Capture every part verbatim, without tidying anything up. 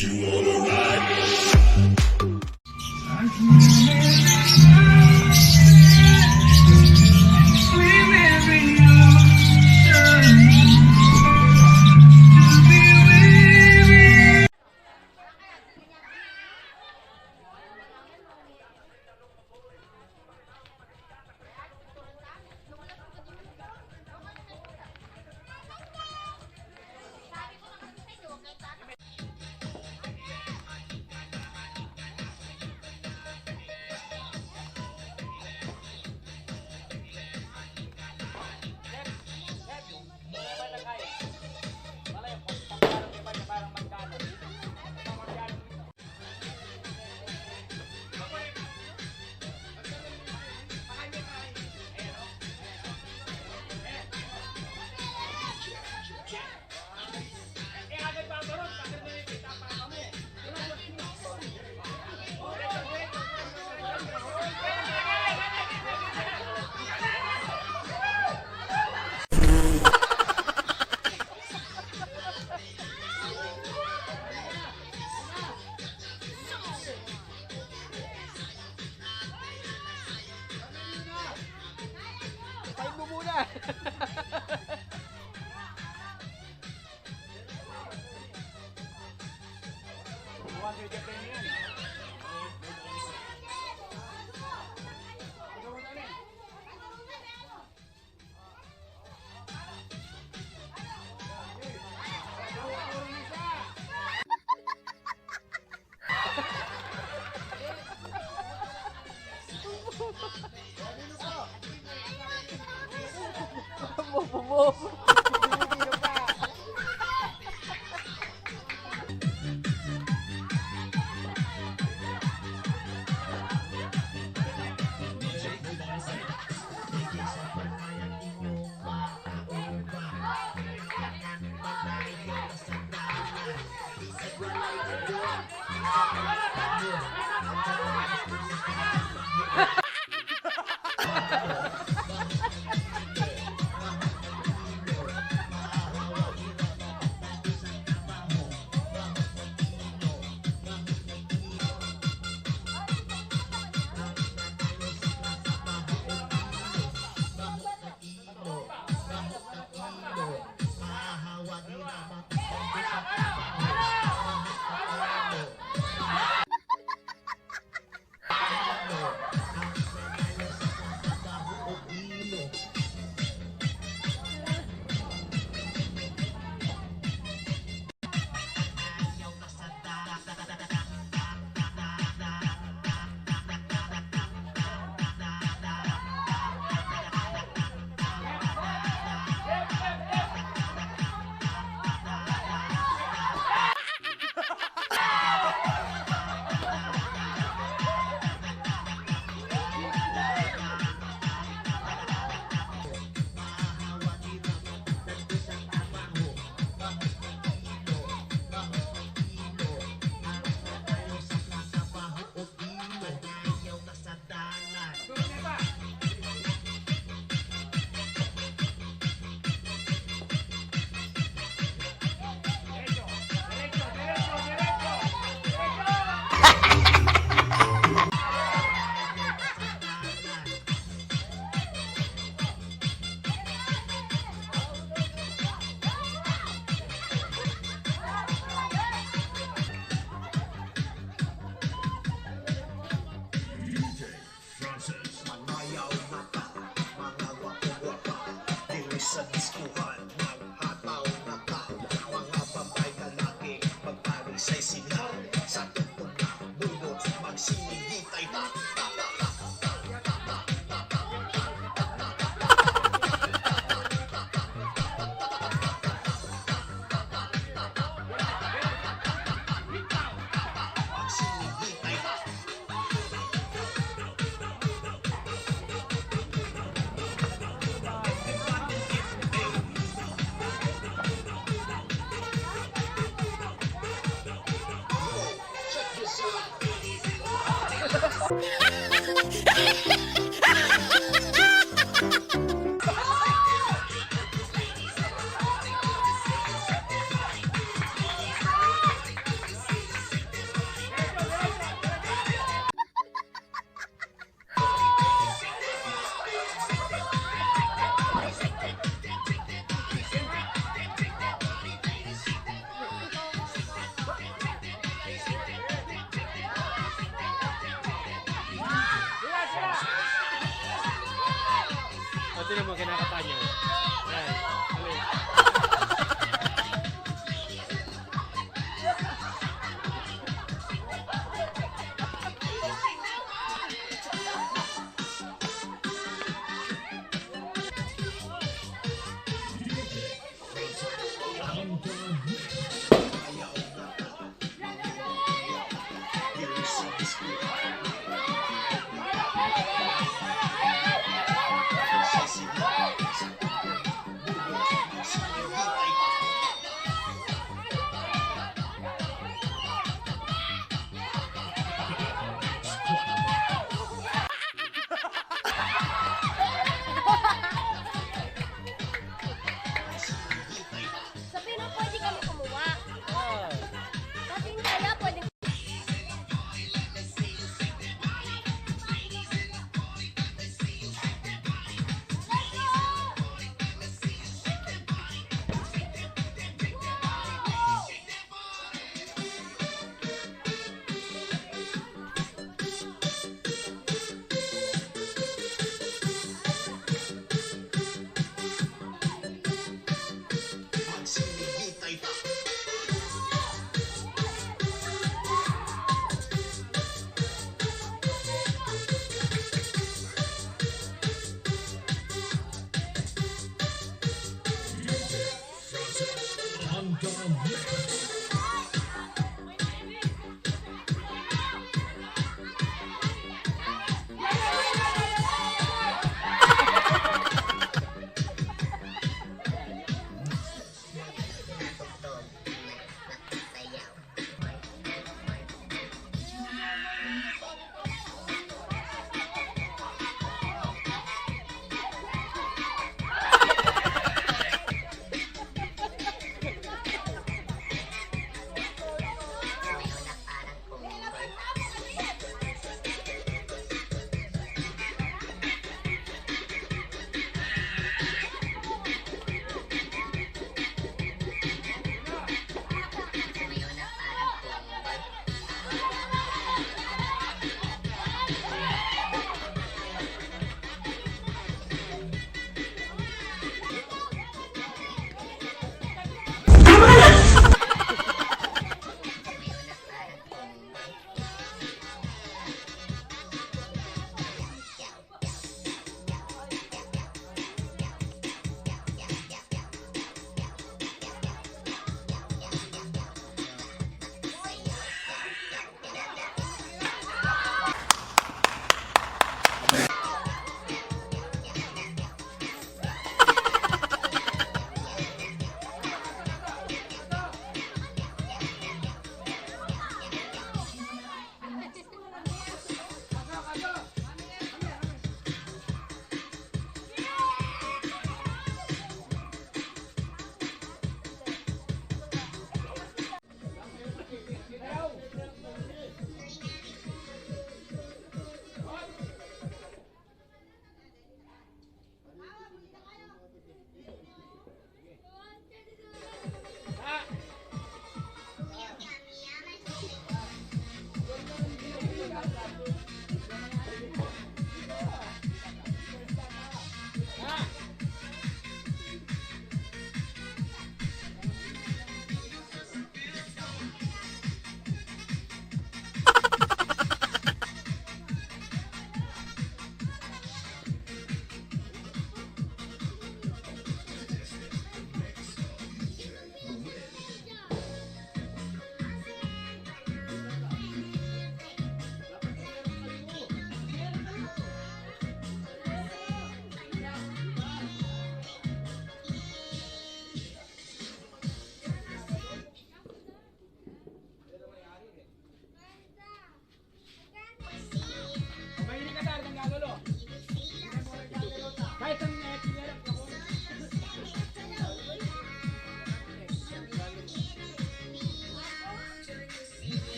Tayo mo muna.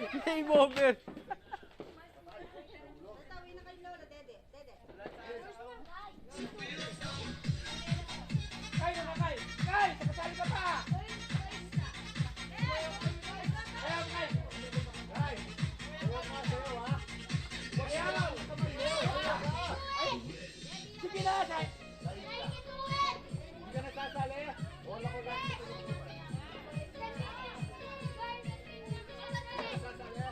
Game over. Tatawin na kayo, Lola, Dede. Dede. Kay, Lola, kay! Kay! Nakasali ka pa! Kay, kay! Kay! Kay! Ay! Sige na, kay! Hindi ka nasasali? Wala ko lang. Nasasali?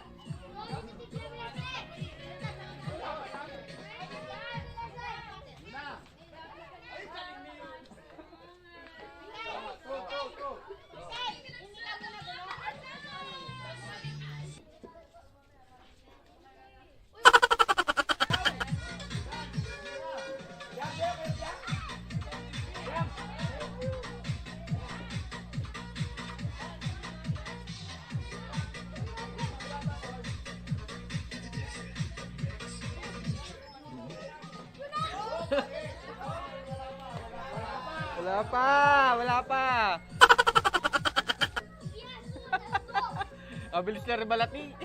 Wala pa, wala pa. Mabilis na rin malati.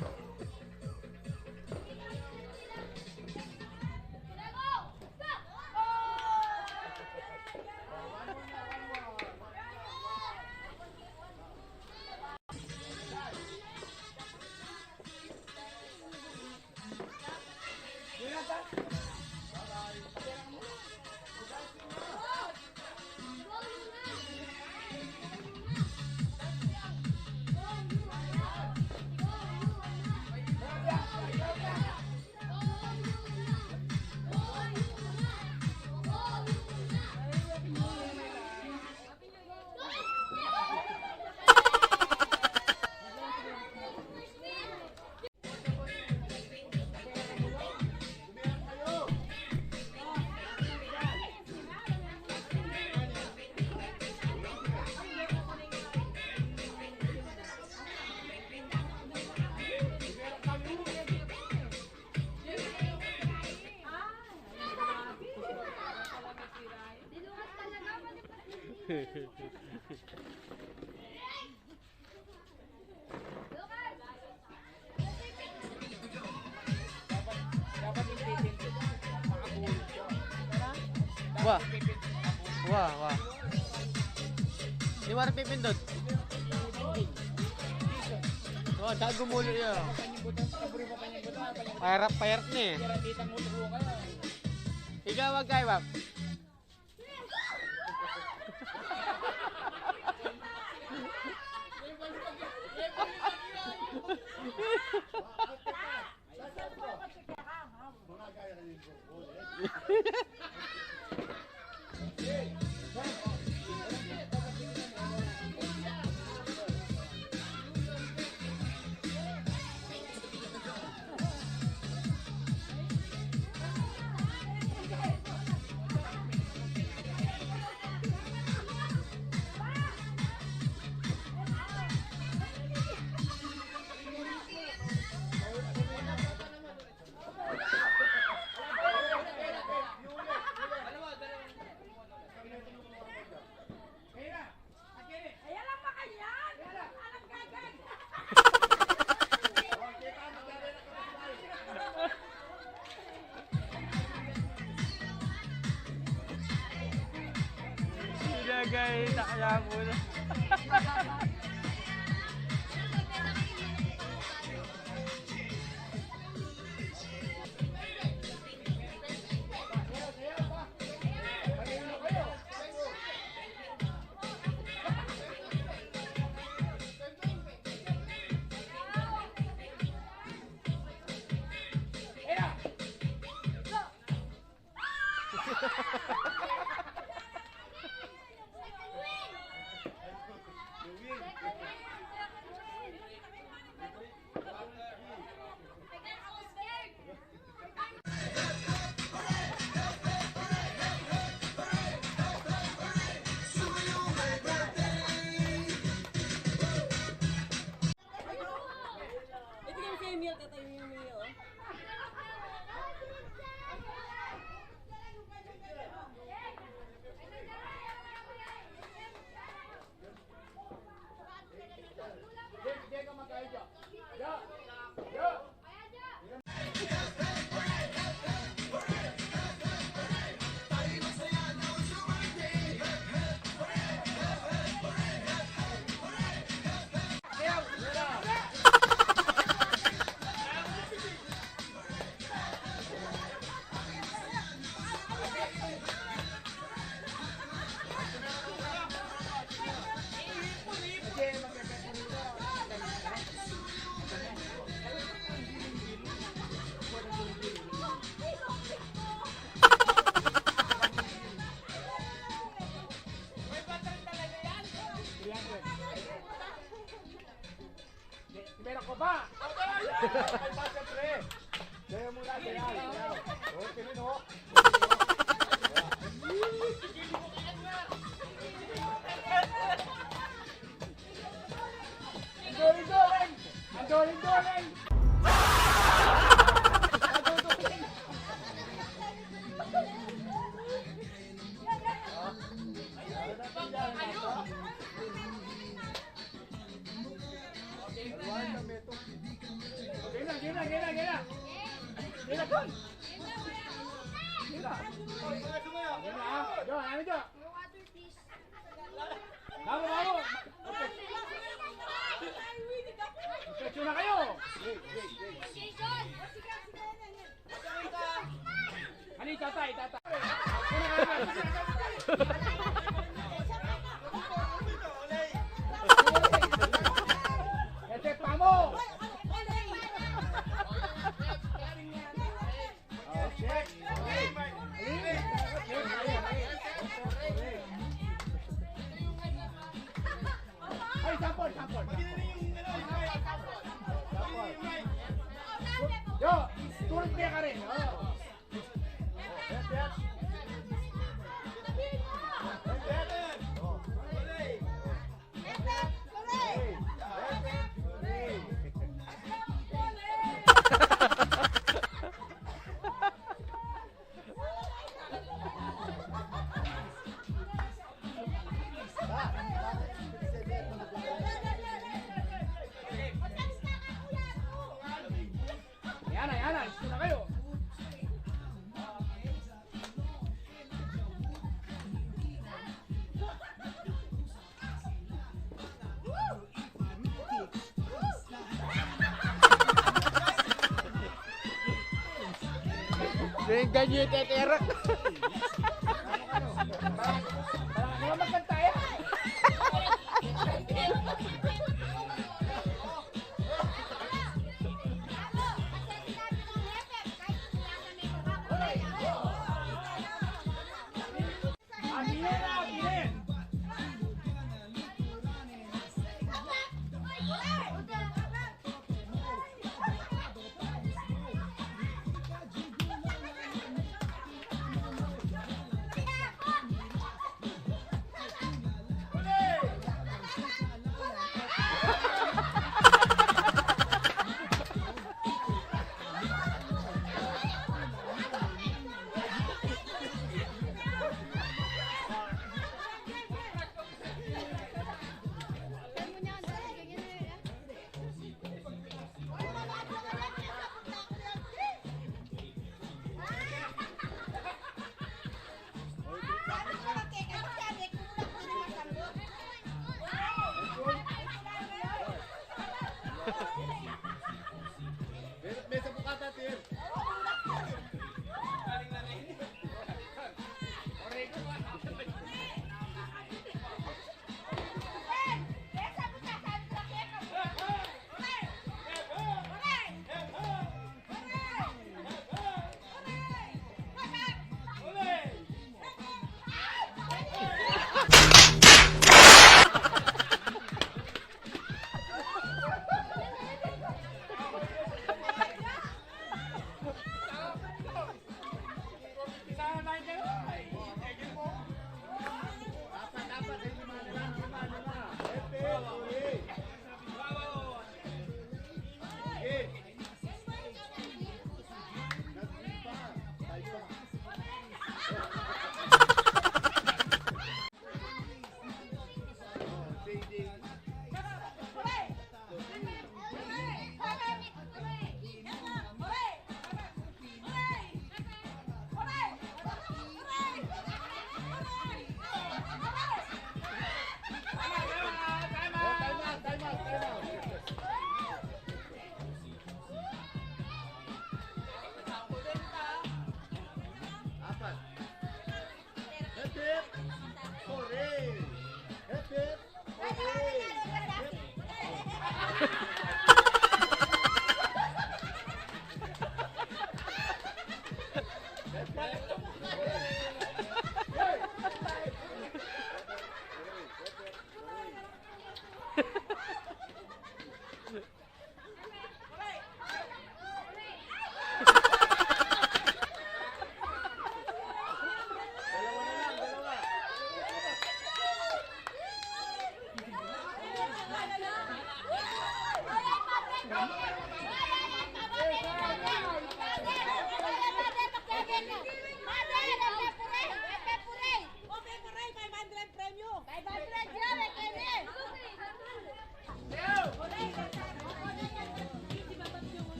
Wa. Wa, wa. Di wari pipindot. Wa, sa gumulo ya. Pahirap, pahirap na e. Ikaw, wag kayo, wag. Ilagay, takla mo na. Baba! Ay, pa, siyempre. Kaya muna, kaya. Okay, no? Ang doling-doling! Ang doling-doling! Game na, game na, game na, game na! Game na, Tol! Game na! Game na, ah! Jo, ano, Jo? Vamos, vamos! Magpetso na kayo! Ano yung tatay, tatay? Ese, vamos! Ay, sampol, sampol. Yo, tulog niya ka rin. Oh. Yan na, yan na. Gusto na kayo. Ganyan, teterak. Mga magkanta yan. Apat. Hip, hip. Hooray! Hip, hip. Hooray! Hip.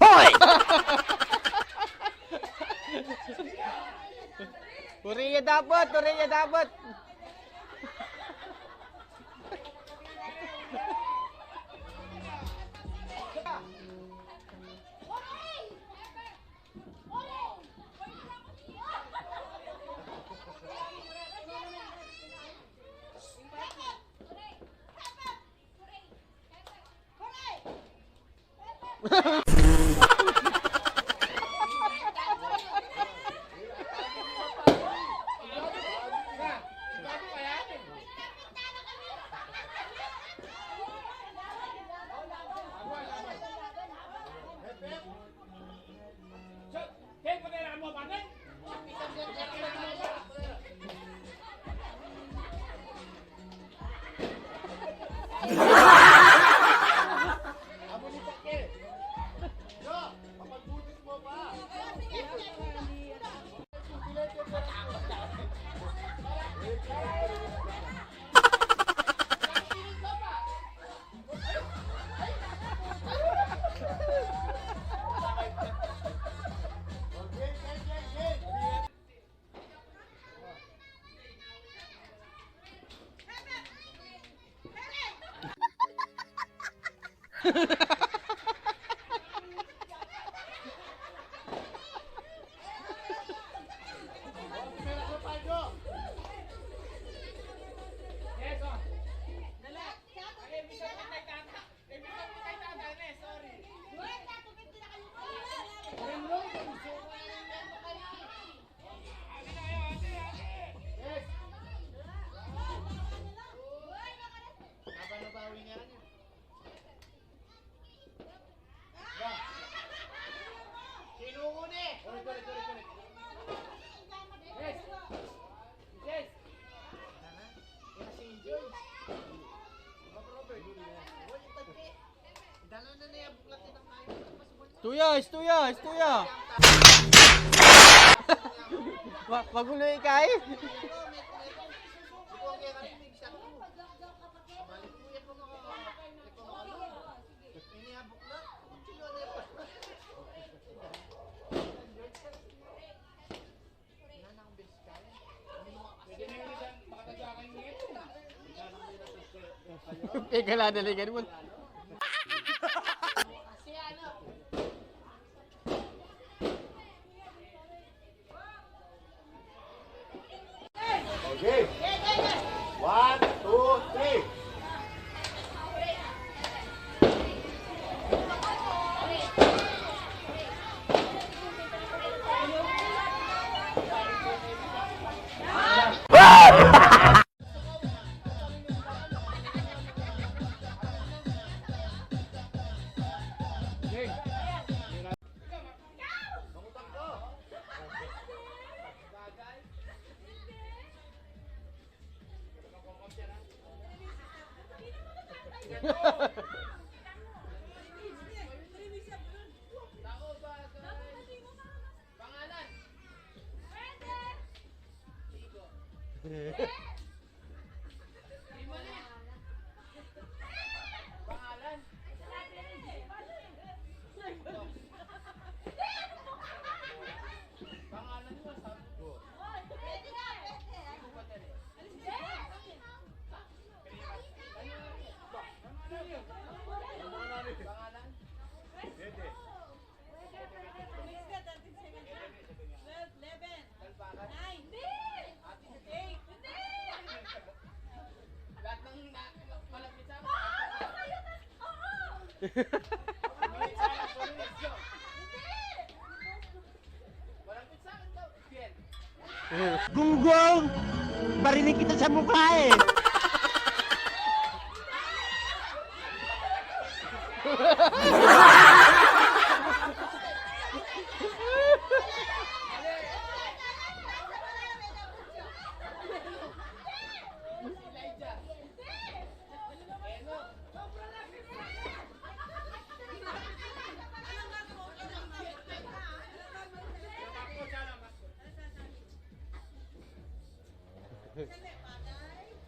Hoy! Uri ya dapet, uri ya dapet. Tuya, istuya, istuya. Wa-, magulo ikay. Teka lang, dali, ganun mo. Pangalan. Pangalan mo, sabi ko. Pwede nga, pwede. Hindi ko pa dali. Pangalan? Pwede. Twelve, eleven, nine, eight. Lahat ng na-, malapit sa akin. Oo, oo, kayo na. Oo. Malapit sa akin, sorry. Malapit sa akin daw. Twelve. Gunggong! Barinig kita sa mukha eh!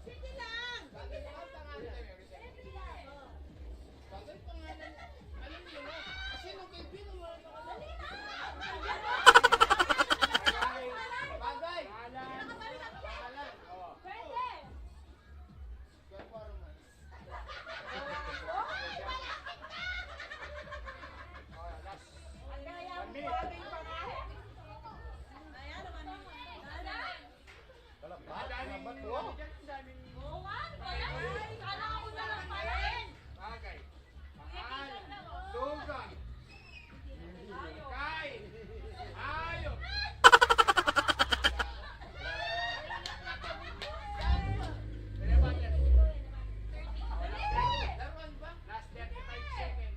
Sige lang. Bagay, pangalan. Alam niyo na. Kasi nung kaibigan mo lang ako. Dali na! Bagay. Pangalan. Pangalan. Pwede. Performance. Oy, malapit na! Oh, last. Ang gaya mo, one minute. Ayan, one minute. Wala pa. Madaming ano dyan, ang daming... Oo nga, wala. Kala ko na lang pala. Bagay. Pangalan. Slogan. Kain. Ayos. Laruan ba? Last thirty-five seconds.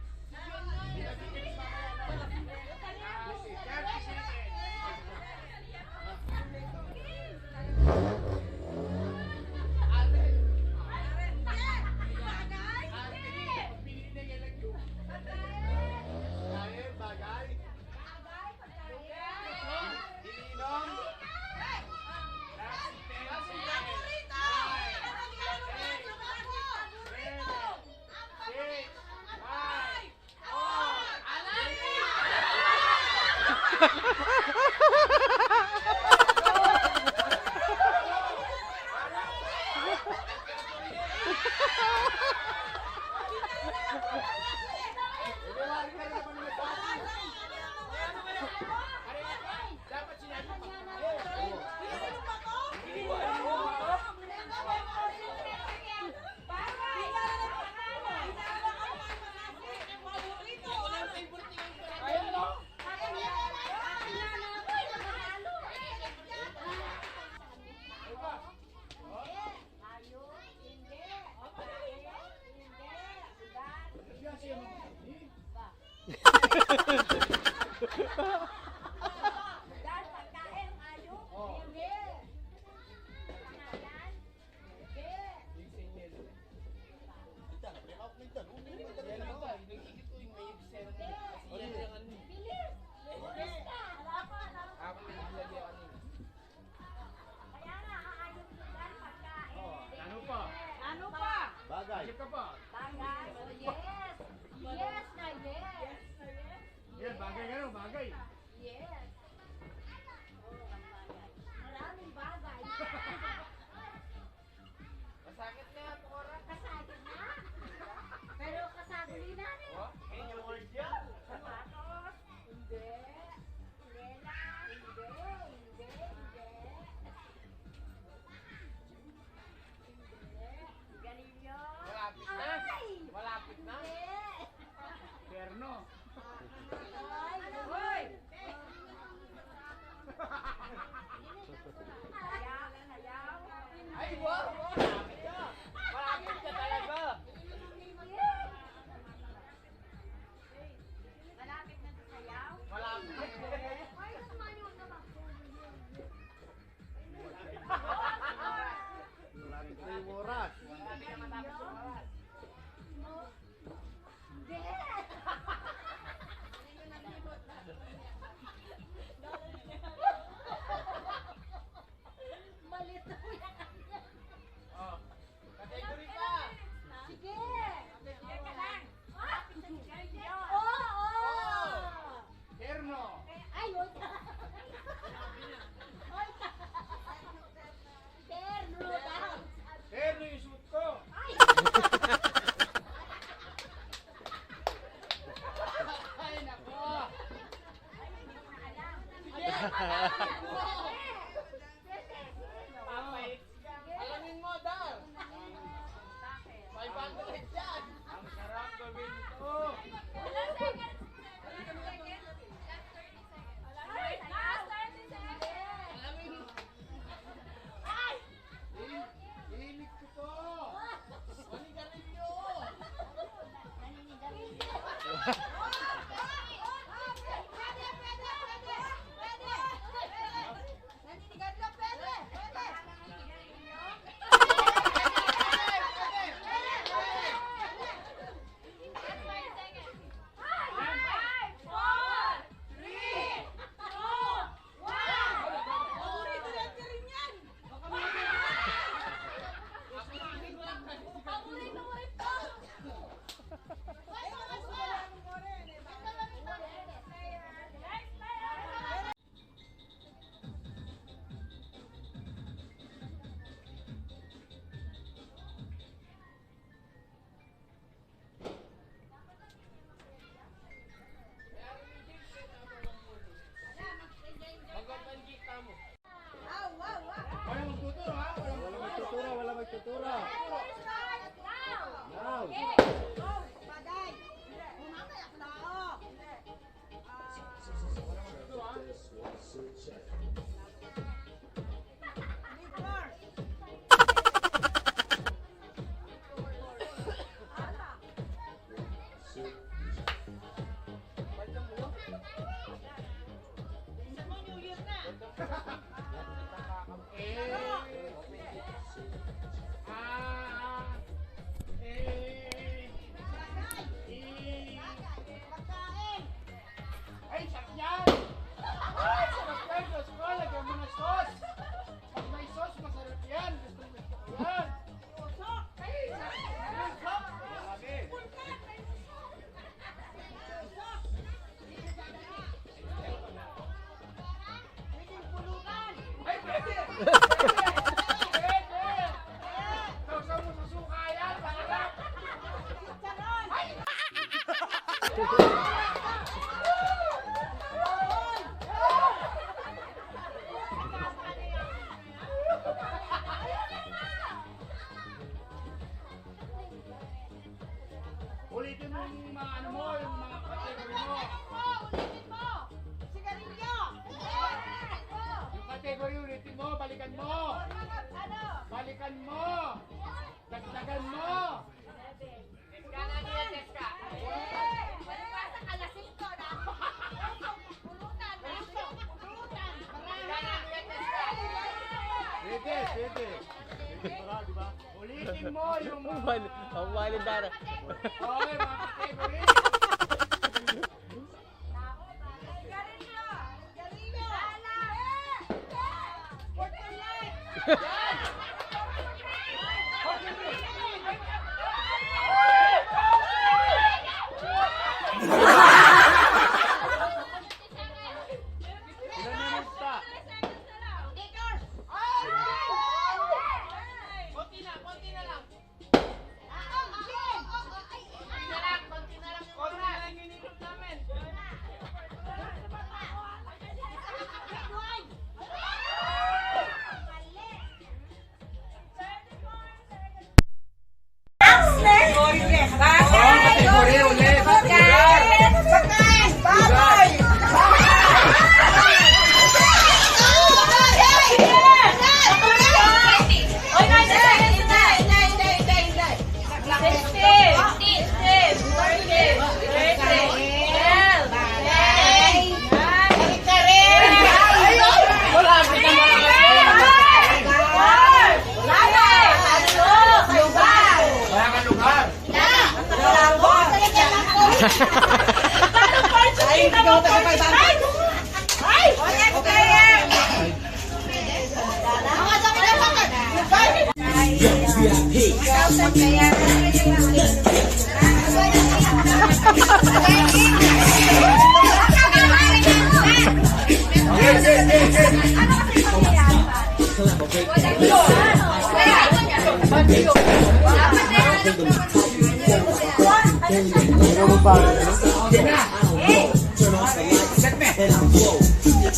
Alamin mo, Dar. Five hundred yan. Ang sarap gawin ito. Last thirty seconds. Last thirty seconds. Alamin mo. Ay! Hilig ko to. Manigarilyo. Naninigarilyo. Pwede, pwede, pwede, pwede. Naninigarilyo, pwede, pwede. Five, four, three, two, one. Paborito ni Ate Rin yan. Paborito mo ito. Walang magtuturo, ha? Walang magtuturo. Now. Ay, sarap yan! Ay, sarap yan! Diyos ko, lagyan mo ng sauce! Pag may sauce, masarap yan! Gusto, gusto ko yan! Ay, sarap! Grabe! Ay, pwede! Pwede! Pwede! Sausaw mo sa suka yan, masarap! Ay! Ulitin mo yung mga ano mo, yung mga category mo. Ulitin mo, ulitin mo. Sigarilyo. Ulitin mo. Yung category, ulitin mo. Mga ano? Balikan mo. Dagdagan mo. Pulutan, pulutan, pulutan. Pwede, pwede. Pwede para, di ba? Ulitin mo yung mga... Ang wali, ang wali, Dara. Oo, yung mga category. Konti na, konti na lang.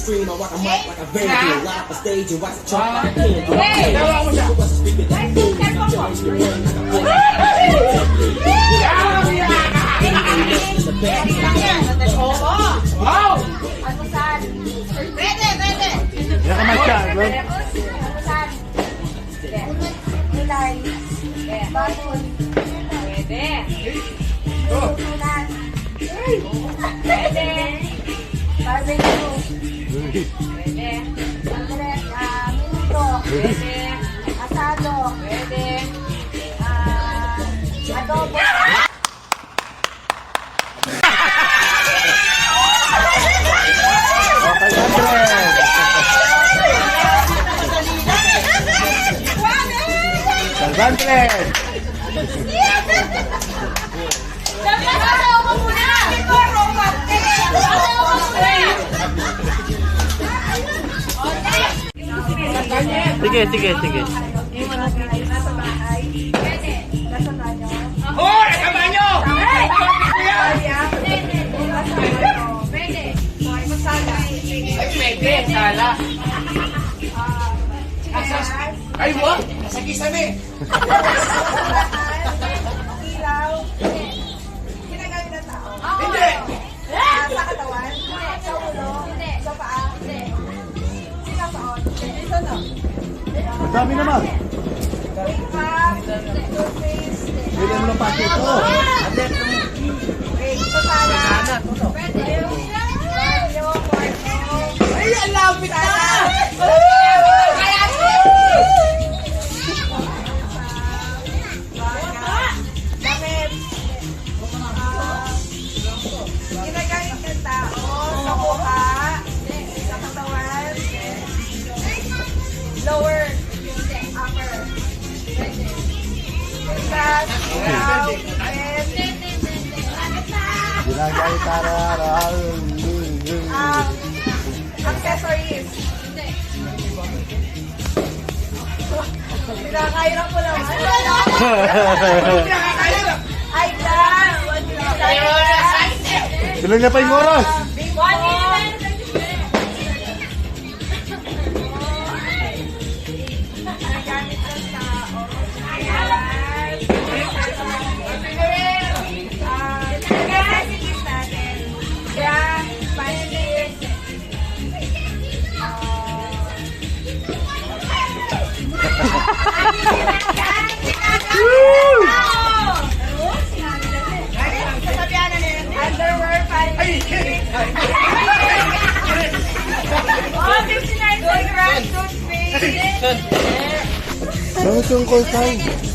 Stream, I rock a mic like a vandal. Light up a stage and watch the truck like a candle. Hey! Hey! Pwede, pwede. Yan ka masyado. Gulay. Baboy. Pwede. Prutas. Pwede. Barbecue. Pwede. Siyempre, ah, minuto. Pwede. Asado. Pwede. Ah, adobo. Five hundred! Sige, sige, sige. Oh, nasa banyo! Ay, pwede, sala. Ay, wa! Nasa kisame! Ilaw. Ginagamit ng tao. Hindi! Ah, sa katawan? Sa ulo? Sa paa? Sinasaot? Ito, no? Ang dami naman. Makeup, toothpaste. Pwede mo ng pati ito. Okay, ito sana. Pwede. Banyo, kwarto. Ay, ang lapit na! Sala. Damit. Ah, ginagamit ng tao sa mukha, sa katawan, lower, upper. Prutas, ilaw, pen. Ginagamit para araw-araw. Ah, accessories. Pinakahirap ko lang. Ay, ka. Sila niya pa yung oras. Nagamit ng tao. Ayan. Ah, necessities natin. Bra, panty, Ano tungkol tayo?